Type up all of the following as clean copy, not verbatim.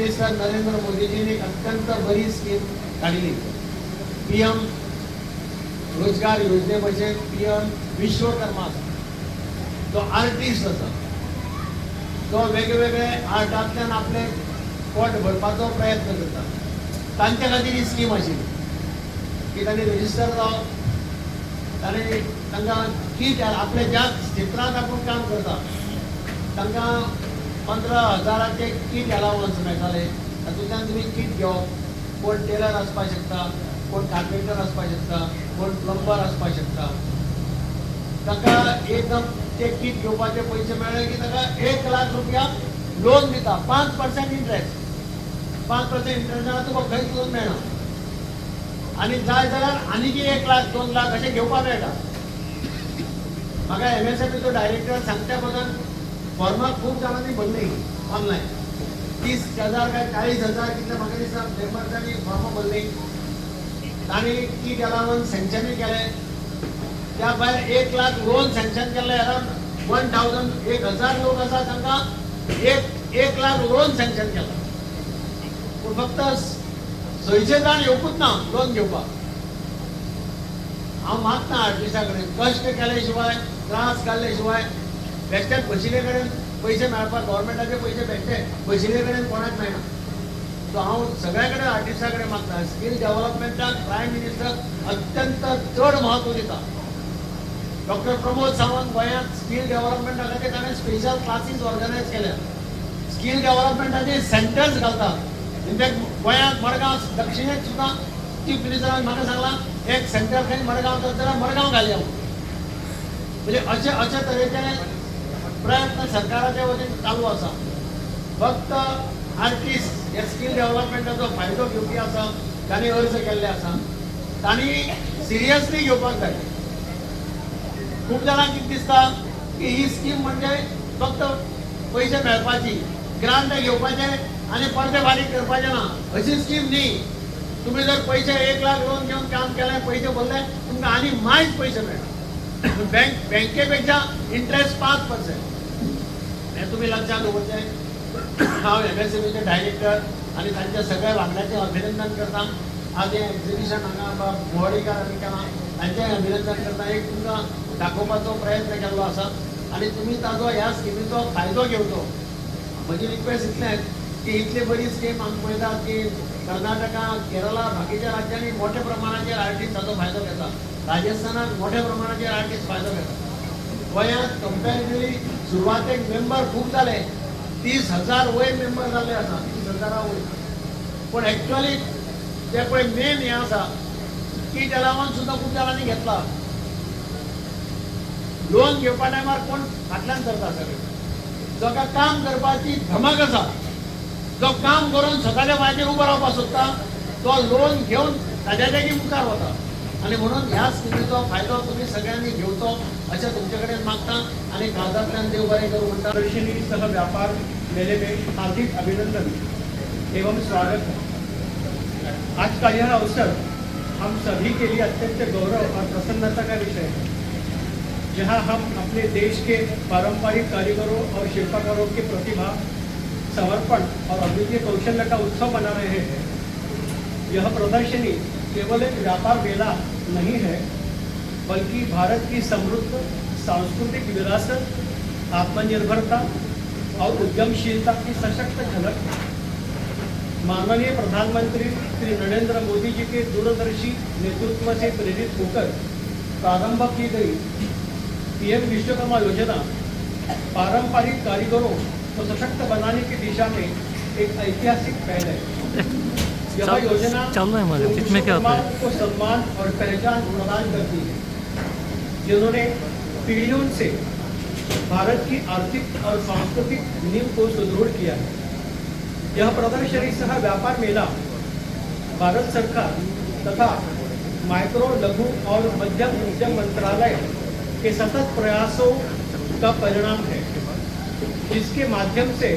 Minister Narendra मोदीजींनी एक अत्यंत बरी स्कीम काडिल्ली, पीएम रोजगार योजने भशेन पीएम विश्वकर्मा आसा. तो आर्टिस्ट आसा, तो वेगवेगळे आर्टांतल्यान आपलें पोट भरपाचो प्रयत्न करता. तांच्या खातीर ही स्कीम आशिल्ली की तांणी रजिस्टर जावप, ताणें तांकां किट, आपल्या ज्या क्षेत्रांत आपूण काम करता तांकां 15,000चे किट अलावन्स मेळटाले. तातूंतल्यान तुमी किट घेवप. कोण टेलर आसपाक शकता, कोण कार्पेंटर आसपाक शकता, कोण प्लंबर आसपाक शकता. ताका एकदम ते किट घेवपाचे पयशे मेळ्ळे की ताका 1 लाख रुपया लोन दिता, 5% इंट्रस्ट. 5% इंट्रस्ट जाल्यार तुका खंयच लोन मेळना आनी जाय जाल्यार आनीक 1 लाख, 2 लाख अशें घेवपाक मेळटा. म्हाका एमएसएमईचो डायरेक्टर सांगच्या बगर फॉर्मां खूब जाणांनी भरली ऑनलायन. 30,000 काय 40,000 कितले म्हाका दिसता मेंबर्सांनी फॉर्मां भरली. तांणी किट अलावन्स सँक्शनूय केलें. त्या भायर 1 लाख लोन सँक्शन केल्लें. अरावंड 1000, 1000 लोक आसा, तांकां एक एक लाख लोन सँक्शन केलां. पूण फक्त 600 जाण येवकूच ना लोन घेवपाक. हांव मागता आर्टिस्टा कडेन, कश्ट केले शिवाय, त्रास काडले शिवाय बेश्टेच बशिल्ले कडेन पयशे मेळपाक, गव्हर्मेंटाचे पयशे बेश्टे बशिल्ले कडेन कोणाक मेळना. सो हांव सगळ्या कडेन आर्टिस्टा कडेन मागता, स्कील डेव्हलपमेंटाक प्रायम मिनिस्टर अत्यंत चड म्हत्व दिता. डॉक्टर प्रमोद सावंत गोंयांत स्कील डेव्हलपमेंटा खातीर ताणें स्पेशल क्लासीस ऑर्गनायज केल्या, स्कील डेव्हलपमेंटाचे सेंटर्स घालतात. इनफॅक्ट गोंयांत मडगांव दक्षिणेक सुद्दां चीफ मिनिस्टरान म्हाका सांगलां, एक सेंटर खंय मडगांव जाल्यार मडगांव घालया. म्हणजे अशे अशे तरेचे प्रयत्न सरकाराच्या वतीन चालू आसा. फक्त आर्टिस्ट हे स्कील डेव्हलपमेंटाचो फायदो घेवपी आसा, तांणी अर्ज केल्ले आसा, तांणी सिरियसली घेवपाक जाय. खूब जाणांक कितें दिसता की ही स्कीम म्हणजे फक्त पयशे मेळपाची, ग्रांट घेवपाचे आनी परते फारीक करपाचे ना, अशी स्कीम न्ही. तुम्ही जर पयशे 1 लाख लोन घेवन काम केलें, पयशे भरले, तुमकां आनी मायज पयशे मेळटा. बँकेपेक्षा इंट्रस्ट 5%. हें तुमी लक्षात दवरचें. हांव एमएसएमईचे डायरेक्टर आनी तांच्या सगळ्या वांगड्याचें अभिनंदन करता. आज हें एक्झिबिशन हांगा बोवाडीकारांनी केलां, तांचें अभिनंदन करता. एक तुमकां दाखोवपाचो प्रयत्न केल्लो आसा आनी तुमी ताजो, ह्या स्किमीचो फायदो घेवचो. म्हजी रिक्वेस्ट इतलेंच की इतली बरी स्कीम आमी पळयतात की कर्नाटका, केरला, बाकीच्या राज्यांनी मोठ्या प्रमाणाचेर आर्टिस्ट ताचो फायदो घेता. राजस्थानात मोठ्या प्रमाणाचेर आर्टिस्ट फायदो घेता. गोंयांत कंपॅरेटिवली सुरवातेक मेंबर खूब जाले, 30,000 वयर मेंबर जाल्ले आसा, 30,000 वयर. पूण एक्च्युअली ते पळय मेन हें आसा की अलावन्स सुद्दां खूब जाणांनी घेतला. लोन घेवपा टायमार कोण फाटल्यान करता सगळे. जाका काम करपाची धमक आसा, जो काम करून स्वताच्या पांयाचेर उबो रावपाक सोदता, तो लोन घेवन ताज्या जागी मुखार वता. आनी म्हणून ह्या स्किमीचो फायदो तुमी सगळ्यांनी घेवचो अशें तुमचे कडेन मागता आनी काळजांतल्यान देव बरें करूं म्हणटा. प्रदर्शनी सह व्यापार मेले में हार्दिक अभिनंदन एवं स्वागत है. आज का यह अवसर हम सभी के लिए अत्यंत गौरव और प्रसन्नता का विषय है, जहां हम अपने देश के पारंपरिक कारीगरों और शिल्पकारों की प्रतिभा, समर्पण और अद्वितीय कौशल्य का उत्सव मना रहे हैं. यह प्रदर्शनी केवल एक व्यापार मेला नहीं है, बल्कि भारत की समृद्ध सांस्कृतिक विरासत, आत्मनिर्भरता और उद्यमशीलता की सशक्त झलक है. माननीय प्रधानमंत्री श्री नरेंद्र मोदी जी के दूरदर्शी नेतृत्व से प्रेरित होकर प्रारंभ की गई पीएम विश्वकर्मा योजना पारंपरिक कारीगरों को सशक्त बनाने की दिशा में एक ऐतिहासिक पहल है. यह योजना चालू है हमारे, उन इसमें क्या होता है? विश्वकर्माओं को सम्मान और पहचान प्रदान करती है, जिन्होंने पीढ़ियों से भारत की आर्थिक और सांस्कृतिक नींव को सुदृढ़ किया है. यह प्रदर्शनी सह व्यापार मेला भारत सरकार तथा माइक्रो, लघु और मध्यम उद्यम मंत्रालय के सतत प्रयासों का परिणाम है, जिसके माध्यम से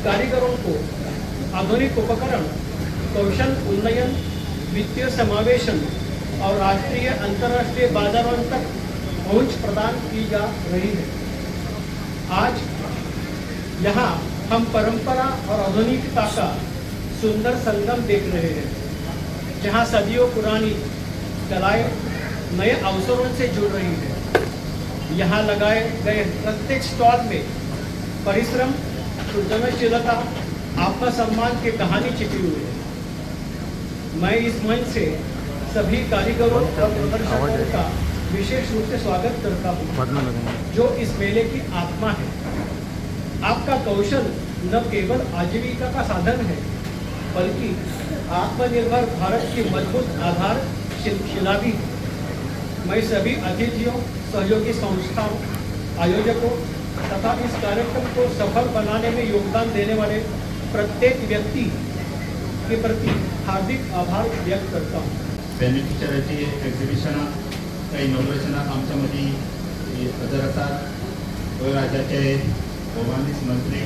कारीगरों को आधुनिक उपकरण, कौशल उन्नयन, वित्तीय समावेशन और राष्ट्रीय अंतर्राष्ट्रीय बाजारों तक पहुंच प्रदान की जा रही है. आज यहाँ हम परंपरा और आधुनिकता का सुंदर संगम देख रहे हैं, जहां सदियों पुरानी कलाएं नए अवसरों से जुड़ रही है। यहाँ लगाए गए प्रत्येक स्टॉल में परिश्रम, सृजनशीलता, आत्मसम्मान की कहानी छिपी हुई है। मैं इस मंच से सभी कारीगरों और प्रदर्शकों का विशेष रूप से स्वागत करता हूँ, जो इस मेले की आत्मा है। आपका कौशल न केवल आजीविका का साधन है, बल्कि आत्मनिर्भर भारत की मजबूत आधार शिला भी है। मैं सभी अतिथियों, सहयोगी संस्थाओं, आयोजकों तथा इस कार्यक्रम को सफल बनाने में योगदान देने वाले प्रत्येक व्यक्ति के प्रति हार्दिक आभार व्यक्त करता हूँ। बेनिफिशरीची एक्झिबिशनाक त्या इनॉग्रेशनाक आमच्या मदीं हजर आसात गोंय राज्याचे भोवमानीस मंत्री,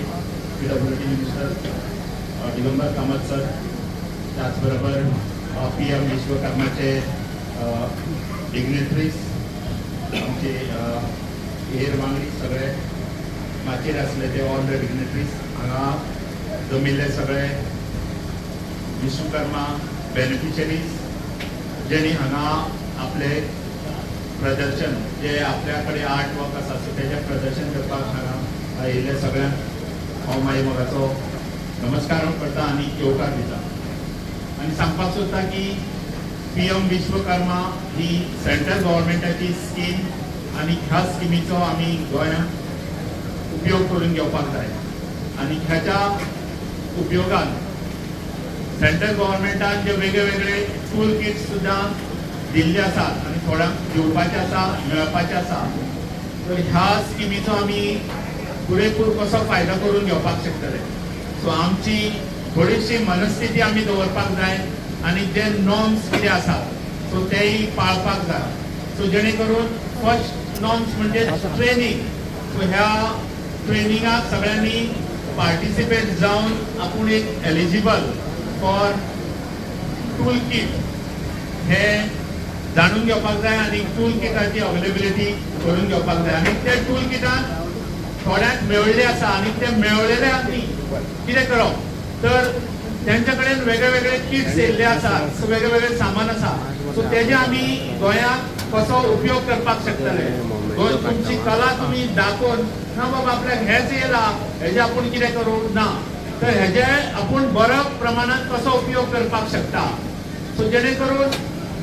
PWD minister Digambar Kamat sir, त्याच बरोबर पीएम विश्वकर्माचे डिग्नेटरीज, आमचे हेर वांगडी, सगळे माचयेर आसले ते ऑल the dignitaries, हांगा जमिल्ले सगळे विश्वकर्मा बेनिफिशरीज, जेणी हांगा आपले प्रदर्शन जे आपल्या कडेन आर्ट वर्क आसा, सो तेजें प्रदर्शन करपाक हांगा आयिल्ले सगळ्यांक हांव म्हाज्या मोगाचो नमस्कार करता आनी येवकार दिता. आनी सांगपाक सोदता की पीएम विश्वकर्मा ही सेंट्रल गव्हर्मेंटाची स्कीम आनी ह्या स्किमीचो आमी गोंयांत उपयोग करून घेवपाक जाय. आनी ह्याच्या उपयोगान सेंट्रल गव्हर्मेंटान जे वेगळे वेगळे टूल किट्स सुद्दां दिल्ले आसात आनी थोड्यांक दिवपाचे आसा, मेळपाचे आसा, तर ह्या स्किमीचो आमी पुरेपूर कसो फायदो करून घेवपाक शकतले. सो आमची थोडीशी मनस्थिती आमी दवरपाक जाय आनी जे नॉर्म्स कितें आसात, सो तेय पाळपाक जाय. सो जेणे करून फर्स्ट नॉर्म्स म्हणजे ट्रेनींग. सो ह्या ट्रेनिंगाक सगळ्यांनी पार्टिसिपेट जावन आपूण एक एलिजिबल फॉर टूल किट हे जाणून घेवपाक जाय आनी टूल किटाची अवेलेबिलिटी करून घेवपाक जाय. आनी ते टूल किटान थोड्यांक मेळिल्ले आसा आनी ते मेळलेले न्ही कितें करप, तर तेंच्या कडेन वेगळे वेगळे किट्स येयल्ले आसात, वेगळे वेगळे सामान आसा, सो तेजे आमी गोंयांत कसो उपयोग करपाक शकतले. गोंय तुमची कला तुमी दाखोवन ना बाबा आपल्याक हेंच येयला, हेजें आपूण कितें करूं ना, तर हेजे आपूण बरो प्रमाणांत कसो उपयोग करपाक शकता. सो जेणे करून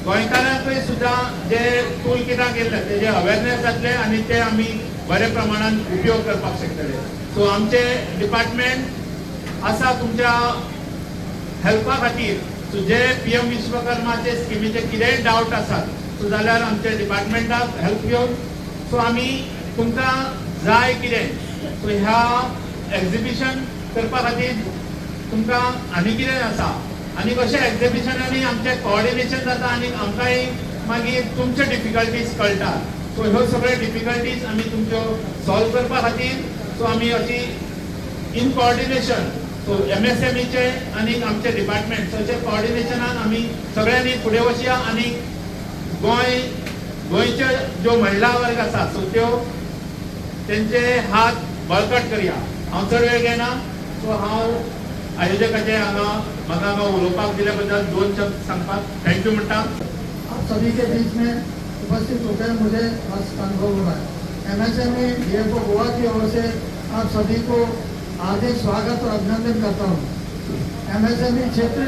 गोंयकारांकूय सुद्दां जे टूल किटां केल्ले तेजे अवेरनेस जातले आनी ते आमी बऱ्या प्रमाणान उपयोग करपाक शकतले. सो आमचे डिपार्टमेंट आसा तुमच्या हेल्पा खातीर. सो जे पीएम विश्वकर्माचे स्किमीचे कितेंय डावट आसात, सो जाल्यार आमच्या डिपार्टमेंटाक हेल्प घेवन सो आमी तुमकां जाय कितें, सो ह्या एक्झिबिशन करपा खातीर तुमकां आनी कितें आसा आनी कशें एक्झिबिशनांनी आमचें कॉर्डिनेशन जाता आनी आमकांय मागीर तुमचे डिफिकल्टीज कळटा. सो ह्यो सगळ्यो डिफिकल्टीज आमी तुमच्यो सॉल्व करपा खातीर सो आमी अशी इन कॉर्डिनेशन, सो एमएसएमईचे आनी आमचे डिपार्टमेंट अशे कॉर्डिनेशनान आमी सगळ्यांनी फुडें वचया आनी गोंयचे ज्यो महिला वर्ग आसा, सो त्यो तेंचे हात बळकट करया. हांव चड वेळ घेना. सो हांव आयोजकाचे हांगा म्हाका हांगा उलोवपाक दिल्या बद्दल दोन शब्द सांगपाक thank you म्हणटा. आप सभी के बीच में उपस्थित होकर मुझे हर्ष का अनुभव हुआ है। एमएसएमई डीएफओ गोवा की ओर से आप सभी को हार्दिक स्वागत और अभिनंदन करता हूँ। एमएसएमई क्षेत्र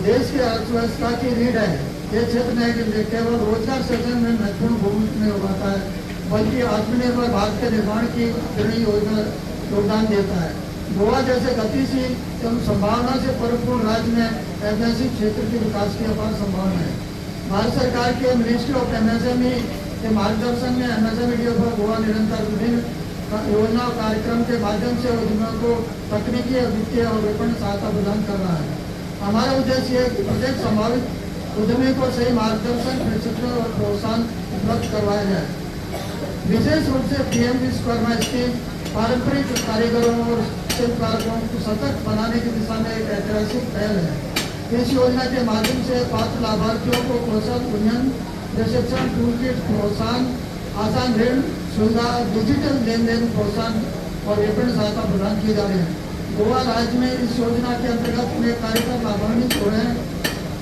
देश की अर्थव्यवस्था की रीढ़ है। ये क्षेत्र न केवल रोजगार सृजन में महत्वपूर्ण भूमिका निभाता है, बल्कि आत्मनिर्भर भारत के निर्माण की अग्रणी योजना योगदान देता है। गोवा जैसे गतिशील एवं संभावना से परिपूर्ण राज्य में एमएसएमई क्षेत्र के विकास की अपार संभावना है। भारत सरकार K ministry of MSME K मार्गदर्शन में एमएसएमई डीएफओ गोवा निरंतर विभिन्न योजना और कार्यक्रम के माध्यम से उद्यमियों को तकनीकी, वित्तीय और विपणन सहायता प्रदान कर रहा है। हमारा उद्देश्य है कि प्रत्येक संभावित उद्यमी को सही मार्गदर्शन, प्रशिक्षण और प्रोत्साहन उपलब्ध करवाया जाए। विशेष रूप से पीएम विश्वकर्मा स्कीम पारंपरिक कारीगरों और शिल्पकारों को सशक्त बनाने की दिशा में एक ऐतिहासिक पहल है। इस योजना के माध्यम से पात्र लाभार्थियों को कौशल उन्नयन प्रशिक्षण, टूल किट प्रोत्साहन, आसान ऋण सुविधा, डिजिटल लेन then प्रोत्साहन और विपणन सहायता प्रदान की जा रही है। गोवा राज्य में इस योजना के अंतर्गत अनेक कार्यक्रम लाभान्वित हो रहे हैं।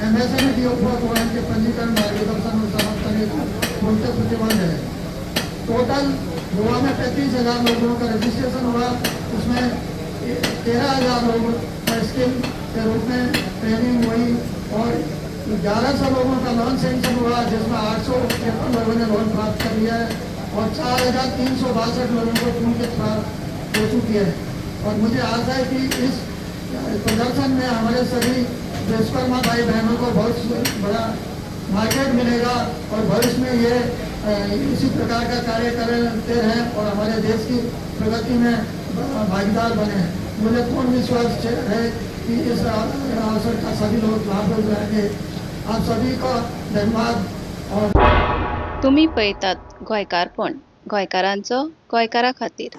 एमएसएमई डीएफओ गोवा के पंजीकरण, मार्गदर्शन और समर्थन हेतु पूर्णतः प्रतिबद्ध है। टोटल गोवा में 35,000 लोगों का रजिस्ट्रेशन हुआ। उसमें 13,000 लोगों का स्किल के रूप में ट्रेनिंग हुई और 1,100 लोगों का लोन सेंक्शन हुआ, जिसमें 853 लोगों ने लोन प्राप्त कर लिया है और 4,362 लोगों को टूल किट प्राप्त हो चुकी है। और मुझे आशा है कि इस प्रदर्शन में हमारे सभी विश्वकर्मा भाई बहनों को बहुत बड़ा मार्केट मिलेगा और भविष्य में ये इसी प्रकार का कार्य करते रहें और हमारे देश की प्रगति में भागीदार बने। मुझे पूर्ण विश्वास है कि इस अवसर का सभी लोग लाभ उठाएंगे। आप सभी का धन्यवाद और तुमी पळयतात गोंयकारपण, गोंयकारांचो गोंयकारा खातीर।